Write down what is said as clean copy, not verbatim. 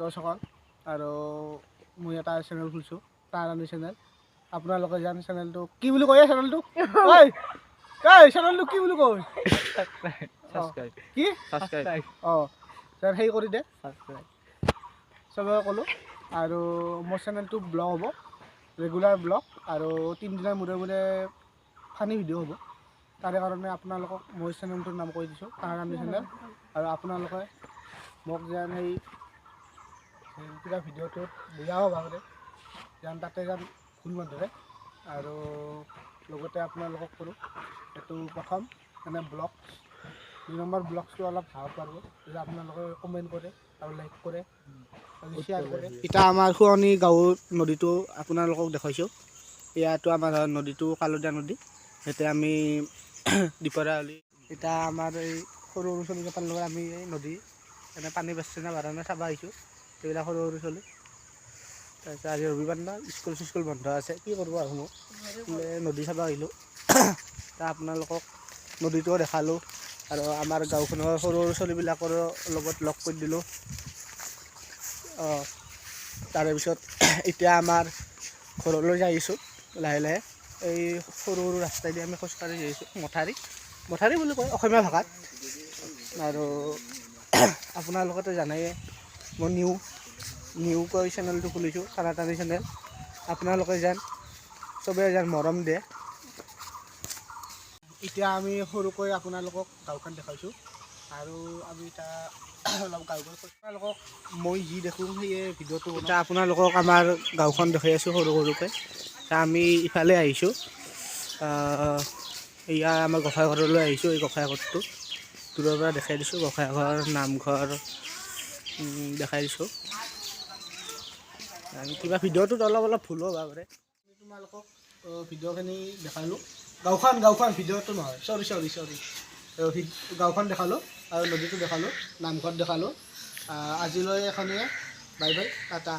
দৰ্শকসকল, আৰু মই এটা চেনেল খুলিছোঁ, তাৰাণী চেনেল। আপোনালোকে জান চেনেলটো কি বুলি কয়? চেনেলটো, ঐ ঐ, চেনেলটো কি বুলি কয়? ছাবস্ক্ৰাইব। কি? ছাবস্ক্ৰাইব। অঁ, হেৰি কৰি দে। ছাবস্ক্ৰাইব। চবকে ক'লোঁ। আৰু মোৰ চেনেলটো ব্লগ হ'ব, ৰেগুলাৰ ব্লগ, আৰু 3 দিনৰ মূৰে মূৰে ফানী ভিডিঅ' হ'ব। তাৰে কাৰণে আপোনালোকক মই চেনেলটোৰ নাম কৈ দিছোঁ, তাৰাণী চেনেল। আৰু আপোনালোকে মোক যেন সেই কিবা ভিডিঅ'টোত বেয়াও হ'ব পাৰে যেন, তাতে যেন ভুল নধৰে। আৰু লগতে আপোনালোকক কৰোঁ, এইটো প্ৰথম মানে ব্লগ, 2 নম্বৰ ব্লগছটো অলপ সাহস পাব যে আপোনালোকে কমেণ্ট কৰে আৰু লাইক কৰে আৰু শ্বেয়াৰ কৰে। এতিয়া আমাৰ শুৱনি গাঁৱৰ নদীটো আপোনালোকক দেখুৱাইছোঁ। ইয়াতো আমাৰ নদীটো কালদিয়া নদী। এতিয়া আমি দীপৰালি, এতিয়া আমাৰ এই সৰু সৰু চলিকেইটাৰ লগত আমি এই নদী এনে পানী বাঢ়িছে নে বাঢ়া নাই চাব আহিছোঁ। এইবিলাক সৰু সৰু চলি। তাৰপিছত আজি ৰবিবাৰ না, স্কুল চিস্কুল বন্ধ আছে, কি কৰিব আৰু মই বোলে নদী চাব আহিলোঁ। তা আপোনালোকক নদীটোও দেখালোঁ আৰু আমাৰ গাঁওখনৰ সৰু সৰু চলিবিলাকৰ লগত লগ কৰি দিলোঁ। অঁ, তাৰে পিছত এতিয়া আমাৰ ঘৰলৈ যাই আছোঁ লাহে লাহে। এই সৰু সৰু ৰাস্তাইদি আমি খোজকাঢ়ি যাই আছোঁ। মথাউৰি, মথাউৰি বুলি কয় অসমীয়া ভাষাত। আৰু আপোনালোকেতো জানেয়ে, মই নিউকৈ চেনেলটো খুলিছোঁ, টানাটানি চেনেল। আপোনালোকে যেন চবে যেন মৰম দিয়ে। এতিয়া আমি সৰুকৈ আপোনালোকক গাঁওখন দেখাইছোঁ আৰু আমি এতিয়া অলপ গাঁও আপোনালোকক মই যি দেখোঁ সেয়ে ভিডিঅ'টো। এতিয়া আপোনালোকক আমাৰ গাঁওখন দেখাই আছোঁ সৰু সৰুকৈ। এতিয়া আমি ইফালে আহিছোঁ, এয়া আমাৰ গোঁসাই ঘৰলৈ আহিছোঁ। এই গোঁসাই ঘৰটো দূৰৰ পৰা দেখাই দিছোঁ। গোঁসাই ঘৰ, নামঘৰ দেখাই দিছোঁ। আৰু কিবা ভিডিঅ'টোত অলপ অলপ ভুলো হ'ব পাৰে। তোমালোকক ভিডিঅ'খিনি দেখালোঁ, গাঁওখন ভিডিঅ'টো নহয়, চৰি চৰি চৰি, গাঁওখন দেখালোঁ আৰু নদীটো দেখালোঁ, নামঘৰ দেখালোঁ। আজিলৈ এখনিয়ে, বাই বাই, টাটা।